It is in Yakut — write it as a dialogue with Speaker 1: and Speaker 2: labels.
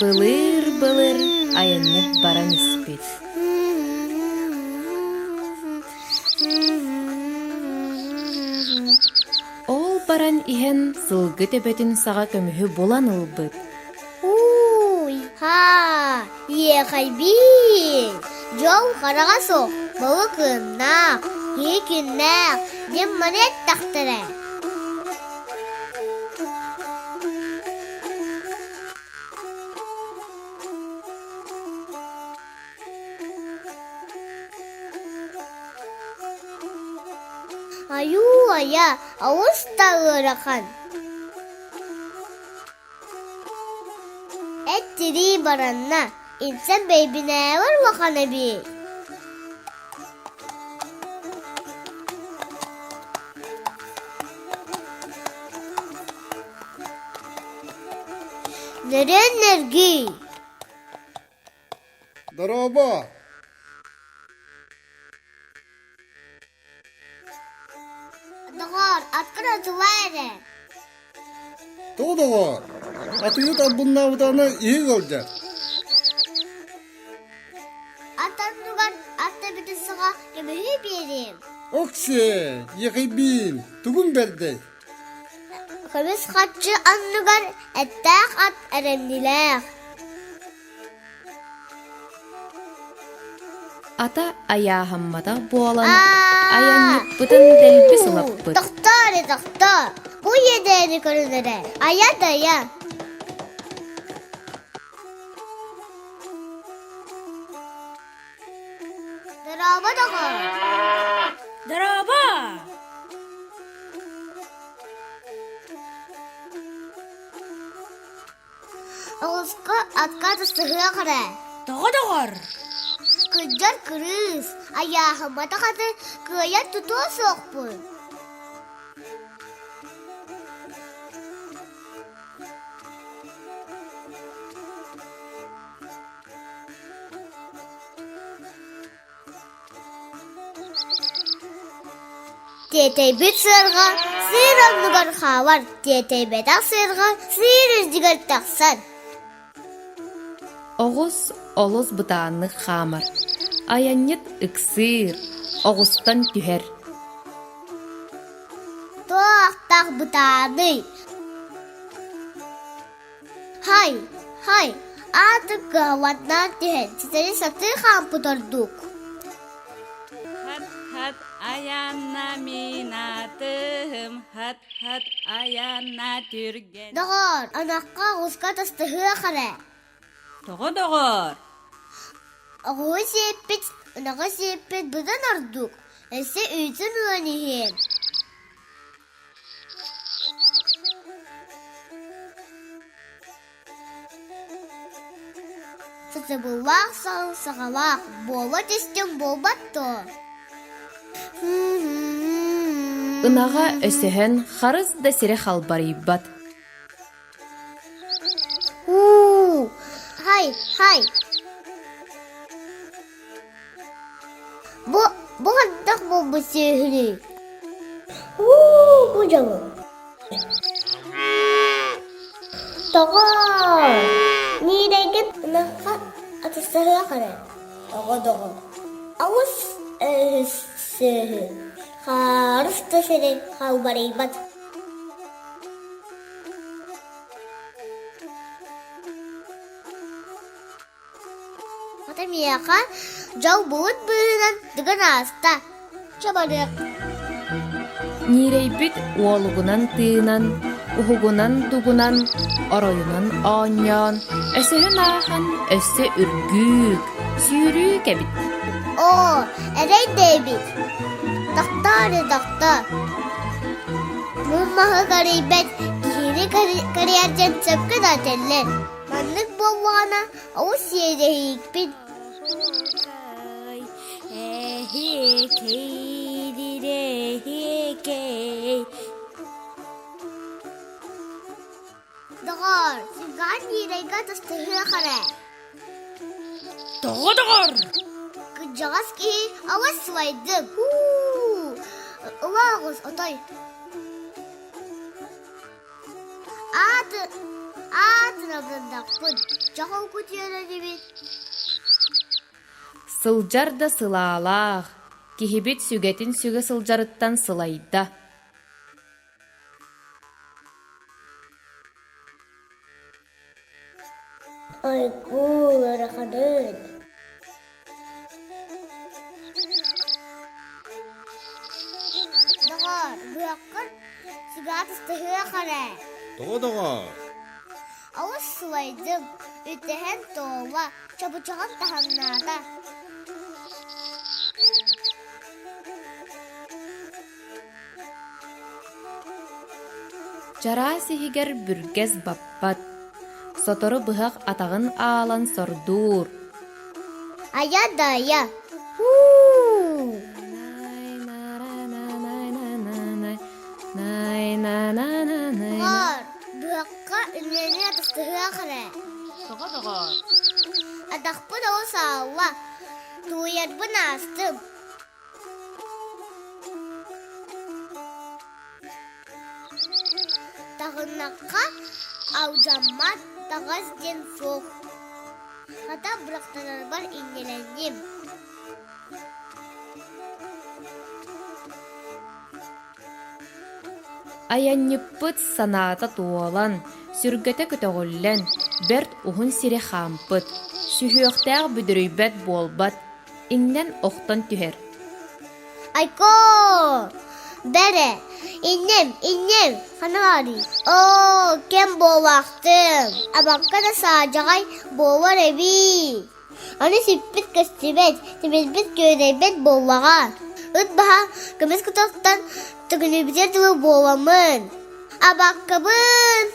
Speaker 1: Былыыр-былыр айанньыт баран испит. Ол баран иһэн сылгы төбөтүн саҕа көмүһү булан ылбыт.
Speaker 2: Ууй, һаа, иэхэйбиин! Дьол хараҕа суох, балык ыаннаах, киһи күннээх диэн маны эттэхтэрэ. Айуу-айа, олус да ыарахан. Эт тирии баранна, инсэн бэйбинээҕэр улахан эбит. Нөрүөн нөргүй!
Speaker 3: Дорообо!
Speaker 2: Доҕоор, аткын атылаа эрэ.
Speaker 3: Тоҕо доҕоор? Атыыһыт албыннаабытаҕына иһи ыалдьар.
Speaker 2: Ат анныгар ат тэбитин саҕа көмүһү биэриэм.
Speaker 3: Оксиэ, иэхэйбиин, тугун бэрдэй?
Speaker 2: Көмүс харчы анныгар эттээх ат эрэмньилээх.
Speaker 1: Ата айааһамматах буолан, айанньыппытын дэлби сылаппыт.
Speaker 2: Тохтоо эрэ, тохтоо! Бу иэдээни көрүн эрэ, айа да айа! Дорообо, доҕор!
Speaker 4: Дорообо!
Speaker 2: Оҕуска акка тустуһуох эрэ.
Speaker 4: Тоҕо доҕор?
Speaker 2: Кырдьар кырыыс, айааһымматах аты кыайан тутуо суохпун. Тиэтэйбит сыарҕа сыыр оннугар хаалар, тиэтэйбэтэх сыарҕа сыыр үрдүгэр тахсар.
Speaker 1: Оҕус олус бытааннык хаамар, айанньыт ыксыыр, оҕустан түһэр.
Speaker 2: Туохтаах бытааный? Һай, һай, аатык кыһалланнаан түһэн, ситэри сатыы хаампыт ордук.
Speaker 5: Хат-хат айанна мин атым, хат-хат айанна түргэн.
Speaker 2: Доҕоор, анахха оҕуска тастыһыах эрэ.
Speaker 5: Тоҕо доҕоор?
Speaker 2: Оҕуһу сиэппит, ынаҕы сиэппит быдан ордук, өссө үүтүн ылан иһиэм. Сатабыллаах сал саҕалаах буола түстүм буолбат дуо?
Speaker 1: Ынаҕа өсөһөн харыс да сири халбарыйбат.
Speaker 2: Уу, хай, хай. Бу, бу хайдах буолбут сүөһүнүй? Уу, бу дьолу. Тоҕо? Ниирэйгин ынахха атастаһыах эрэ. Тоҕо доҕор. Алыс өһүс сүөһү. Хаарыс да сири халбарыйбат. Хата миэхэ дьол булут быыһынан тыган ааста. Чэ барыах.
Speaker 1: Ньирэйбит уолугунан тыынан, уһугунан дугунан, оройунан оонньоон, өсөһөн ааһан өссө үргүүк, сүүрүүк эбит.
Speaker 2: Оо, эрэй да эбит. Тохтоо эрэ тохтоо. Муммаһы карыйбат киһини карыйар диэн сөпкө да этэллэр. Маннык буоллаҕына, олус иэдэһиикпин. Доҕоор, сыгаан ньирэйгэ тастыһыах эрэ.
Speaker 4: Тоҕо доҕор?
Speaker 2: Кырдьаҕас киһи алыс сылайдым. Һуу, ыла оҕус отой. Ааты, аат. Атын абырдахпын, чаҕыл кутуйар инибит.
Speaker 1: Сылдьар да сылаалаах, киһибит сүгэтин сүгэ сылдьарыттан сылайда.
Speaker 2: Айгул ыараханын. Доҕоор, быһаххын сүгэҕэ тыстыһыах эрэ.
Speaker 3: Тоҕо доҕоор?
Speaker 2: Олус сылайдым, үтэһэн туолла, чабычаҕым таһымнаата.
Speaker 1: Чараас иһигэр бүргэс баппат, сотору быһах атаҕын аалан сордуур.
Speaker 2: Айа да айа! Уу! Доҕоор, быһахха үлэни атастаһыах эрэ.
Speaker 5: Тоҕо доҕоор?
Speaker 2: Атахпын олус аалла, тууйарбын аастым. Таҕыннахха алдьаммат таҥас диэн суох. Хата бырахтанарбар иннэлэнним.
Speaker 1: Айанньыппыт санаата туолан, сүргэтэ көтөҕүллэн, бэрт уһун сири хаампыт, сүһүөхтээх бүдүрүйбэт буолбат, иҥнэн охтон түһэр.
Speaker 2: Айкоо! Бэрэ, иннем, иннем, ханаарый? Оо, кэм буолаахтым, абакка да саадьаҕай буолар эбии. Аны сиппит көстүбэт, тимирбит күөрэйбэт буоллаҕа. Ыт баһа көмүс кутуруктан төкүнүйбүтэ дылы буоламмын. Абаккабын!